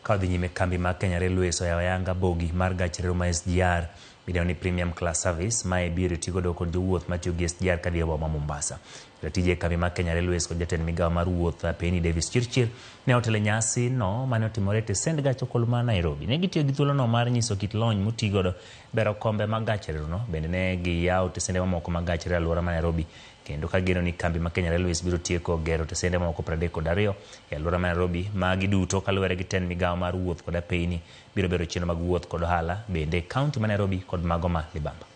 Ka odhi nyime, kambi mar Kenya Railways oyawo ayanga bogi mar gach reru ma SGR midendo ni Premium Class Service. Mae biro tigodo kod jowuoth matiyo gi SGR kadhi e boma ma Mombasa. Jatije e kambi mar Kenya Railways kod jatend migawo mar wuoth Penny Davis Chirchir ne otelo e nyasi no mane otimore e tesend gach okolo ma Nairobi. Ne gitiyo gi thuolono mar nyiso kit lony motigodo bero kombe mag gach reruno. Bende ne giyawo tesende mamoko mag gach reru e alwora ma Nairobi kendo ka geno ni kambi ma Kenya Railways biro tieko gero tesende mamoko 32 e alwora ma Nairobi. Magi duto kaluwore gi tend migawo mar wuoth kod apeyni biro bero chenro mag wuoth kod ohala bende e kaunti ma Nairobi kod mago ma libamba.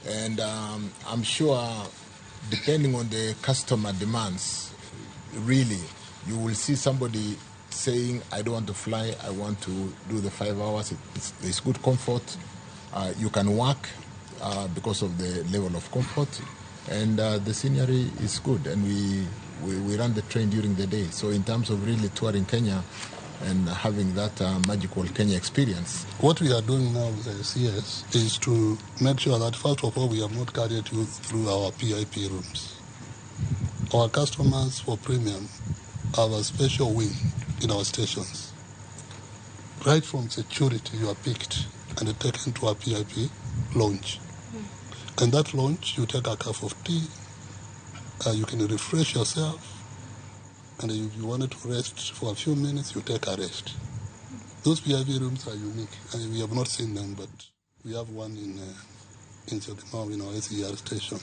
And I'm sure, depending on the customer demands, really, you will see somebody saying, I don't want to fly, I want to do the 5 hours. It's good comfort. You can work because of the level of comfort. And the scenery is good. And we run the train during the day. So in terms of really touring Kenya and having that magical Kenya experience. What we are doing now with the CS is to make sure that, first of all, we have not carried you through our PIP rooms. Our customers for premium have a special wing in our stations. Right from security, you are picked and taken to a PIP lounge. And that lounge, you take a cup of tea, you can refresh yourself, and if you wanted to rest for a few minutes, you take a rest. Those PIP rooms are unique, and we have not seen them, but we have one in Syokimau, in our SGR station.